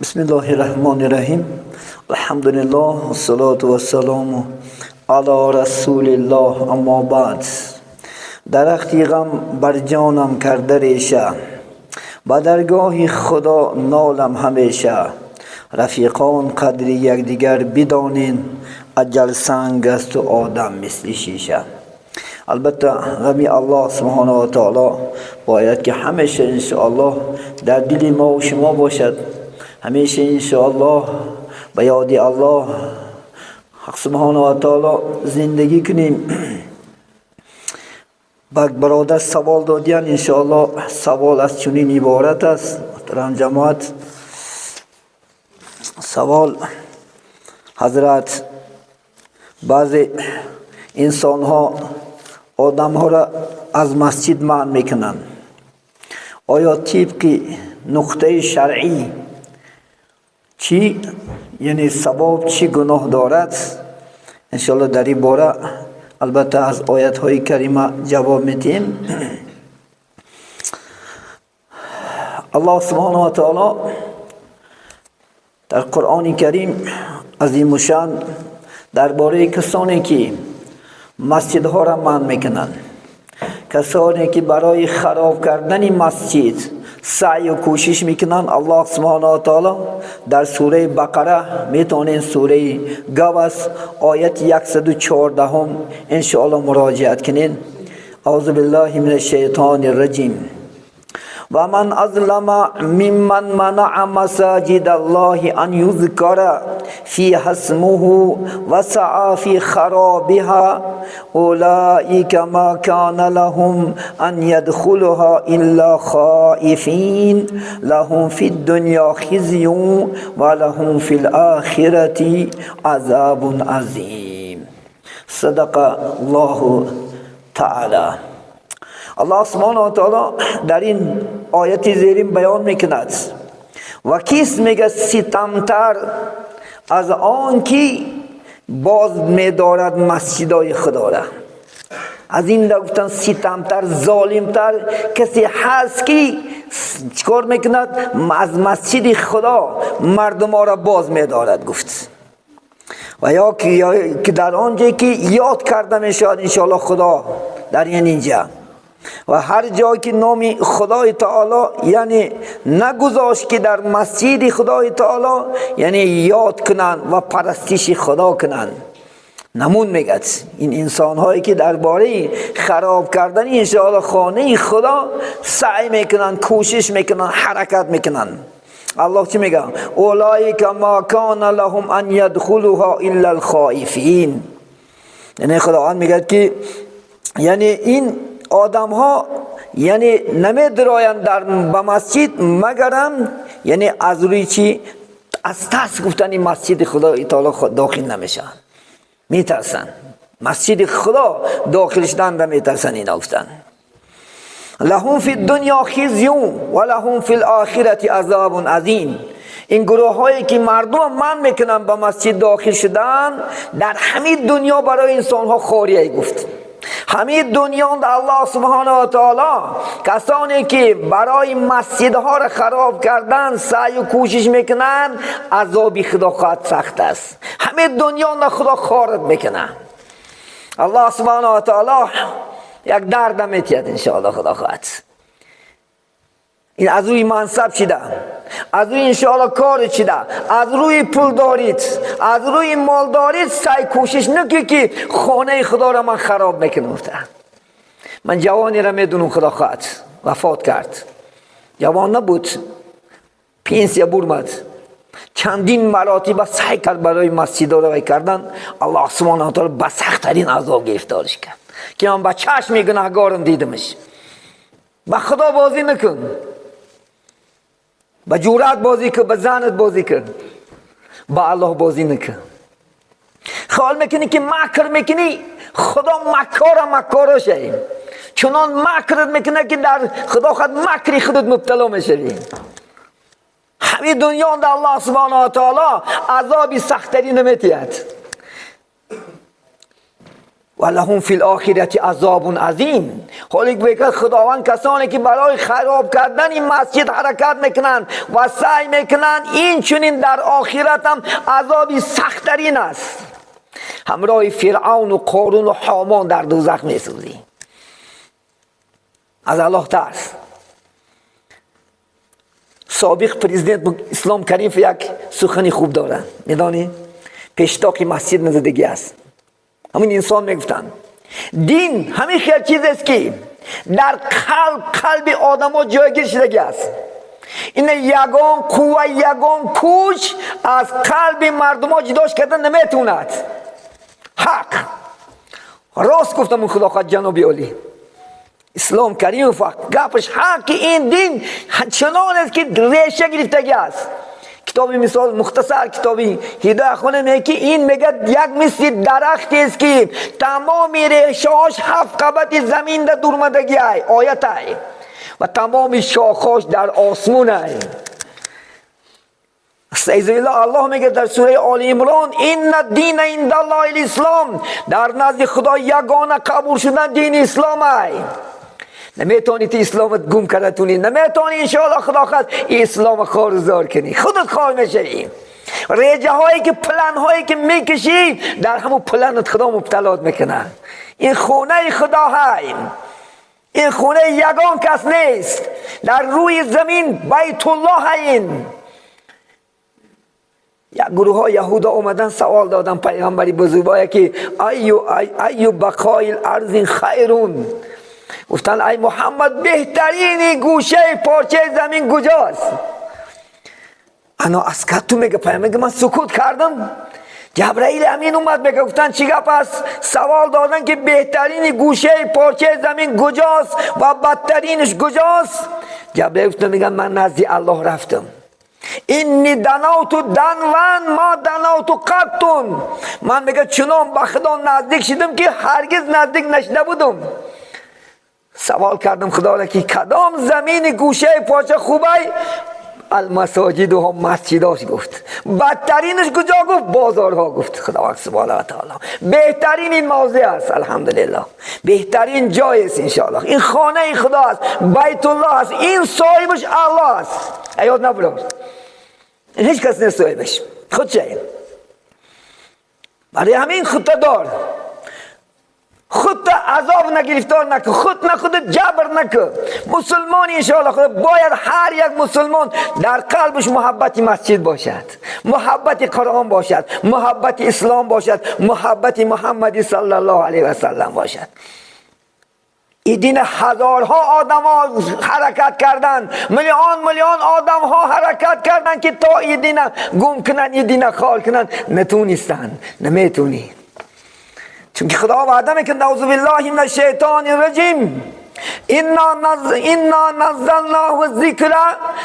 بسم الله الرحمن الرحیم. الحمدلله والصلاة والسلام علی رسول الله. اما بعد، درختی غم بر جانم کرده ریشه، به درگاه خدا نالم همیشه. رفیقان قدر یکدیگر بدانین، اجل سنگ است و آدم مثل شیشه. البته غمی الله سبحانه و تعالی باید که همیشه انشاءالله در دل ما و شما باشد. همیشه انشاءالله به یاد الله حق سبحانه و تعالی زندگی کنیم. برادر سوال دادیان، انشاءالله سوال از چنین عبارت است. محترم جماعت، سوال حضرت بعضی انسان ها آدم ها را از مسجد منع میکنند. آیا طبق نقطه شرعی چی یعنی ثواب چی گناه دارد؟ انشاءالله در این باره البته از آیت های کریمه جواب میدیم. الله سبحانه و تعالی در قرآن کریم عظیم شان درباره کسانی که مسجدها را منع میکنند، کسانی که برای خراب کردن مسجد سعی و کوشش میکنند، الله سبحانه و تعالی در سوره بقره میتونین سوره گوس آیت 114 انشاءالله مراجعت کنین. اعوذ بالله من الشیطان الرجیم. و من اظلم ممن منع مساجد الله ان یذکر فیها اسمه و سعی فی خرابها اولئک ما کان لهم ان یدخلها الا خائفین لهم فی الدنیا خزی و لهم فی الآخرة عذاب عظیم. صدق الله تعالی. الله سبحانه و تعالی در این آیت زیرین بیان میکند و کیست میگه ستمتر از آن که باز میدارد مسجدهای خدا را. از این گفتن ستمتر، ظالمتر کسی هست که چیکار میکند؟ از مسجد خدا مردم ها را باز میدارد گفت. و یا که در آنجا که یاد کرده میشود انشاءالله خدا در این اینجا و هر جایی که نام خدای تعالی یعنی نگذاشت که در مسجد خدای تعالی یعنی یاد کنند و پرستش خدا کنند. نمون میگد این انسان هایی که درباره خراب کردن انشاءالله خانه خدا سعی میکنن، کوشش میکنن، حرکت میکنن. الله چی میگه؟ اولئک ما کان لهم ان یدخلوها الا الخائفین. یعنی خداوند میگه که یعنی این آدم ها یعنی نمی درایند در به مسجد مگرم یعنی از روی چی؟ از ترس گفتن این مسجد خدا تعالی داخل نمیشن، میترسن مسجد خدا داخل شدن را میترسن. اینا گفتن لهم فی الدنیا خزی و لهم فی الآخرة عذاب عظیم. این گروه هایی که مردم من میکنن به مسجد داخل شدن در همین دنیا برای انسان ها خاریه گفت. همین دنیا الله سبحانه و تعالی کسانی که برای مسجدها را خراب کردن سعی و کوشش میکنن عذاب خدا خواهد سخت است. همین دنیا خدا خارد میکنه. الله سبحانه و تعالی یک درد میتید انشاءالله خدا خواهد. این از روی منصب شده، از روی انشاءالله کار شده، از روی پول دارید، از روی مال دارید، سعی کوشش نکنید که خانه خدا را من خراب میکنم. من جوانی را میدونم خدا خواهد وفات کرد، جوان نبود، پنسیا برمد، چندین مراتب سعی کرد برای مسجد را کردن. الله سبحانه و تعالی به سخت‌ترین عذاب گرفتارش کرد که من با چشم گناهگارم دیدمش. با خدا بازی نکن، با جورات بازی کن، با زنت بازی کن، با الله بازی نکن. خیال میکنی که مکر میکنی، خدا مکار مکارشه، چنان مکرت میکنه که در خدا خود مکری خودت مبتلا میشوی. همین دنیا در الله سبحانه و تعالی عذاب سختری نمیتید. و لهم فی الاخرة عذاب عظیم. حالی که خداوند کسانی که برای خراب کردن این مسجد حرکت میکنند و سعی میکنند، این چنین در آخرت هم عذابی سخت‌ترین است. همراه فرعون و قارون و هامان در دوزخ میسوزی. از الله ترس. سابق پرزیدنت اسلام کریم یک سخنی خوب دارند، میدانی؟ پیشتاق مسجد نزدگی است. همین انسان میگفتند دین همین خیلی چیز است که در قلب آدم ها جایگیر شدگی است. این یگان قوه یگان کوچ از قلب مردم ها جداش کردن نمیتوند. حق راست گفتم خدا خواهد جناب عالی اسلام کریم فقط گپش حق این دین چنان است که ریشه گرفتگی است. کتابی مثال مختصر کتابی هدایه خونه میگه که این میگه یک مثل درخت است که تمام ریشه‌هاش 7 قبط زمین در دورمدگی ای آیت ای و تمام شاخهاش در آسمون ای. استعیذ بالله. الله میگه در سوره آل عمران ان الدین عند الله الاسلام، در نزد خدا یگانه قبول شدن دین اسلام ای. نمیتونی تی اسلامت گم کرده، نمیتونی انشاءالله خدا خواست اسلام خارزار کنی، خودت خار میشوی. ریجه هایی که پلن هایی که میکشی در همون پلنت خدا مبتلات میکنه. این خونه خدا های، این خونه یگان کس نیست در روی زمین، بیت الله. این یک گروه ها یهودا اومدن سوال دادن پیغمبری بزرگوار که ایو بقای الارض خیرون، گفتن ای محمد بهترین گوشه پارچه زمین کجاست؟ انا اسکتو میگه پیامبر، میگه من سکوت کردم. جبرائیل امین اومد میگه گفتن چی گپ است؟ سوال دادن که بهترین گوشه پارچه زمین کجاست و بدترینش کجاست؟ جبرائیل گفت میگه من نزد الله رفتم. اینی دناوتو دنوان ما دناوتو قطون، من میگه چنان به خدا نزدیک شدم که هرگز نزدیک نشده بودم. سوال کردم خدا را که کدام زمین گوشه پاچه خوبه؟ المساجد و هم مسجداش گفت. بدترینش کجا گفت؟ بازارها گفت. خداوند سبحانه و تعالی بهترین این موضع است، الحمدلله بهترین جای است انشاءالله. این خانه خدا است، بیت الله است، این صاحبش الله است. ایاد نبرم این هیچ کس نیست صاحبش، خود چه. برای همین خود دار، خود عذاب نگرفتار نکن، خود نه خود جبر نکن. مسلمان انشاءالله خود باید هر یک مسلمان در قلبش محبت مسجد باشد، محبت قرآن باشد، محبت اسلام باشد، محبت محمد صلی الله علیه و سلم باشد. این دین هزارها آدم ها حرکت کردن، میلیون میلیون آدم ها حرکت کردن که تا این دین گم کنن، این دین خال کنن، نتونستن، نمیتونی. چون که خدا وعده میکنه نعوذ بالله من الشیطان الرجیم انا نزلناه الذکر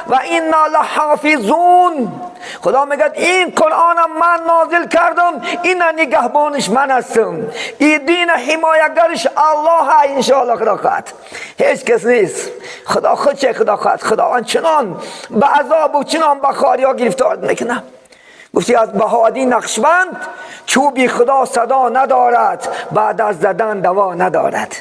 و انا لحافظون. خدا میگه این قرآن من نازل کردم، این نگهبانش من هستم، این دین حمایتگرش الله های انشاءالله. خدا خواهد هیچ کس نیست، خدا خود چه خدا خواهد. خداوند چنان به عذاب و چنان به خواری ها گرفتار میکنه. گفتی از بهادی نقشبند چوبی خدا صدا ندارد، بعد از زدن دوا ندارد.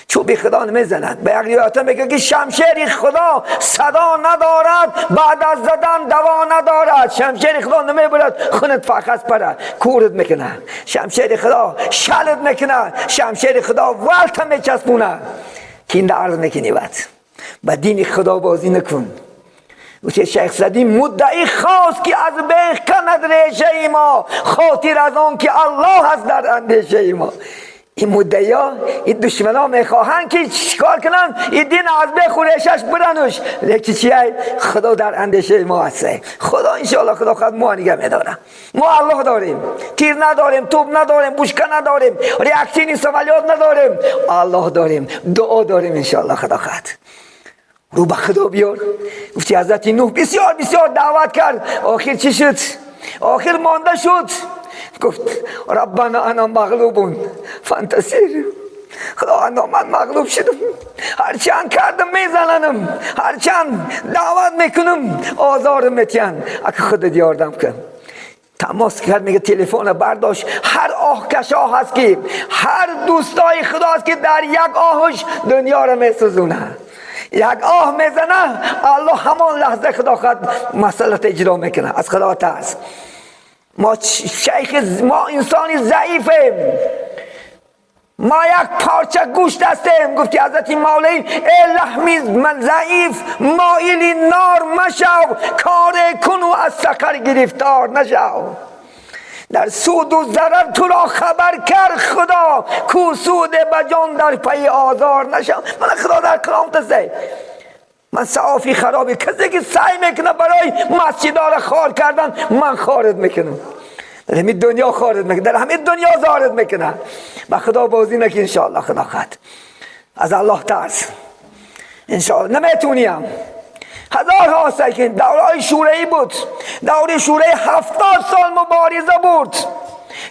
چوبی خدا نمیزند. به یک روایت میگه که شمشیر خدا صدا ندارد، بعد از زدن دوا ندارد. شمشیر خدا نمیبرد، خونت فقط پره کورت میکنه. شمشیر خدا شلت میکنه، شمشیر خدا ولت میچسبونه که این عرض میکنی. بعد با دین خدا بازی نکن. گفت شیخ سعدی مدعی خواست که از بیخ کند ریشه ما، خاطر از آن که الله هست در اندیشه ما. این مدعی ها، این دشمن ها میخواهند که چیکار کنن؟ این دین از بیخ و ریشهش برنوش. لیکن چیه؟ خدا در اندیشه ما هست. خدا انشاءالله خدا خود ما نگه میداره. ما الله داریم، تیر نداریم، توپ نداریم، بوشکه نداریم، ریاکشن سوالیات نداریم، الله داریم، دعا داریم انشاءالله خدا خود. رو به خدا بیار. گفتی حضرت نوح بسیار بسیار دعوت کرد، آخر چی شد؟ آخر مانده شد. گفت ربنا انا مغلوب فانتصر. خدا من مغلوب شدم، هرچند کردم میزننم، هرچند دعوت میکنم آزارم میتین، اگه خودت یاردم کن. تماس کرد، میگه تلفن برداشت. هر آهکش آه هست که هر دوستای خداست که در یک آهش دنیا رو میسوزونه، یک آه میزنه الله همان لحظه خدا خود مسئله اجرا میکنه. از خدا ترس. ما شیخ، ما انسانی ضعیفیم، ما یک پارچه گوشت هستیم. گفتی حضرت مولوی ای لحمی من ضعیف مایل نار مشو، کار کن و از سقر گرفتار نشو. در سود و ضرر تو را خبر کرد خدا، کو سود به جان در پی آزار نشو. من خدا در کلام تسته من صحافی خرابی، کسی که سعی میکنه برای مسجدها را خار کردن، من خارج میکنم. در همین دنیا خارج میکنه، در همین دنیا زارد میکنه. با خدا بازی نکن انشاءالله. خدا خد از الله ترس انشاءالله. نمیتونیم هزار هاست که دوره شورایی بود، دوره شورایی 70 سال مبارزه بود.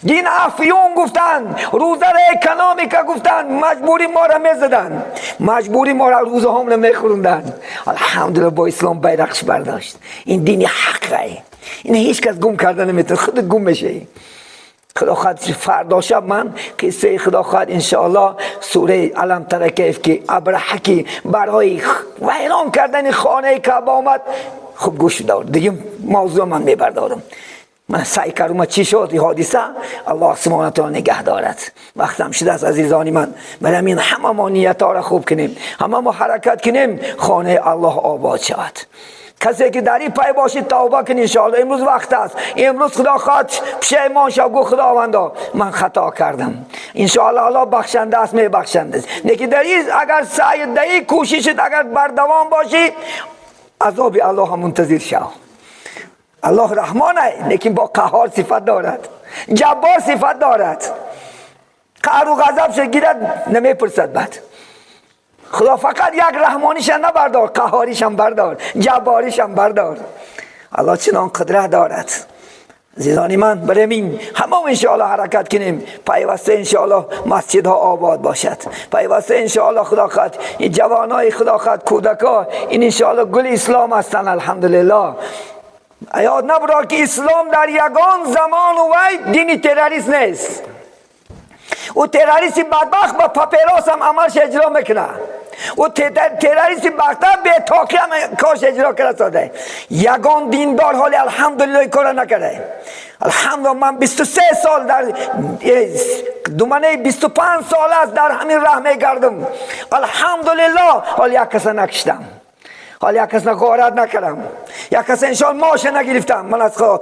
دین افیون گفتن، روزه را اکانومیکا گفتن، مجبوری ما را میزدن، مجبوری ما را روزه هم نمیخوروندن. الحمدلله با اسلام بیرقش برداشت. این دین حقه، این هیچ کس گم کرده نمیتونه، خودت گم میشه. خدا خواهد فردا شب من قصه خدا خواهد انشاءالله سوره علم تر کیف که ابرهه که برای ویران کردن خانه کعبه آمد، خوب گوش دار دیگه موضوع من میبردارم. من سعی کردم چی شد این حادثه، الله سبحانه تعالی نگه دارد. وقتم شده است عزیزان من، برای این همه ما نیت ها را خوب کنیم، همه ما حرکت کنیم، خانه الله آباد شود. کسی که در این پای باشید توبه کنید انشاءالله. امروز وقت است، امروز خدا خواهد پشیمان شو، گو خداوندا من خطا کردم، انشاءالله الله بخشنده است، می بخشنده است. لیکن در این اگر سعی در این کوششت اگر بردوام باشی، عذاب الله هم منتظر شو. الله رحمان است، لیکن با قهار صفت دارد، جبار صفت دارد. قهر و غضب شد گیرد نمیپرسد. بعد خدا فقط یک رحمانیش نبردار، قهاریش هم بردار، جباریش هم بردار. الله چنان قدرت دارد. عزیزان من برای این همه انشاءالله حرکت کنیم، پیوسته انشاءالله مسجدها آباد باشد، پیوسته انشاءالله خدا خواهد این جوانای خدا خواهد کودکا این انشاءالله گل اسلام هستند. الحمدلله یاد نبرا که اسلام در یگان زمان و وی دین تروریست نیست. او تروریست بدبخت با پاپیروس هم عملش اجرا میکنه، او تروریست بدبخت به تاقی هم کارش اجرا کرده ساده. یگان دیندار حالی الحمدلله کار نکرده. الحمدلله من 23 سال در دومنه 25 سال است در همین راه میگردم. الحمدلله حالی یک کس نکشتم، حالا یک کس غارت نکردم، یک کس انشاءالله ماشه نگرفتم. من از خدا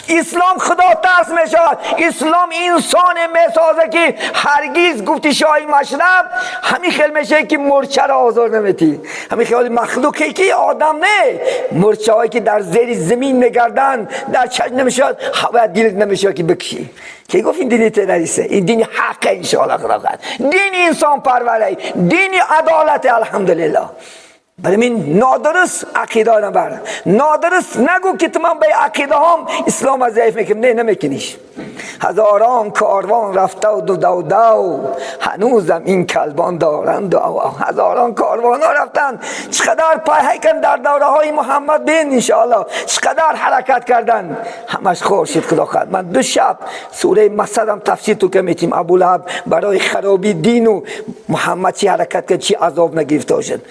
اسلام خدا ترس میشود. اسلام انسان میسازه که هرگز گفتی شاهی مشرب همین خیل میشه که مرچه را آزار نمیتی. همین خیال مخلوقی که آدم نه، مرچه هایی که در زیر زمین میگردن در چشم نمیشود، هوا دلت نمیشه که بکشی. که گفت این دین تروریسته، این دین حقه انشاءالله خدا خواهد، دین انسان پروره، دین عدالت. الحمدلله برای من نادرست عقیده نبر، نادرست نگو که تو من به عقیده هم اسلام از ضعیف میکنم، نه نمیکنیش. هزاران کاروان رفته و دو دو دو، هنوزم این کلبان دارند و هزاران کاروان ها رفتن. چقدر پای هیکن در دوره های محمد بین انشاءالله چقدر حرکت کردن، همش خورشید خدا خواهد. من دو شب سوره مسد تفسیر تو که میتیم ابولهب برای خرابی دین و محمد چی حرکت کرد، چی عذاب نگرفته شد.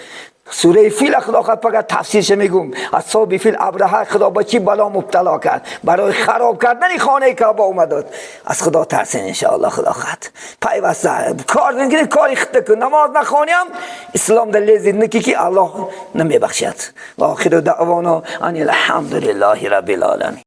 سوره فیل خدا خواهد فقط تفسیرش میگم. اصحاب فیل ابرهه خدا با چی بلا مبتلا کرد، برای خراب کردن خانه کعبه اومد. از خدا ترسین انشاءالله خدا خواهد پیوسته کار نکنید، کاری خطه کن، نماز نخوانیم اسلام در لیزید نکی که الله نمیبخشد. و آخر دعوانا ان الحمدلله رب العالمین.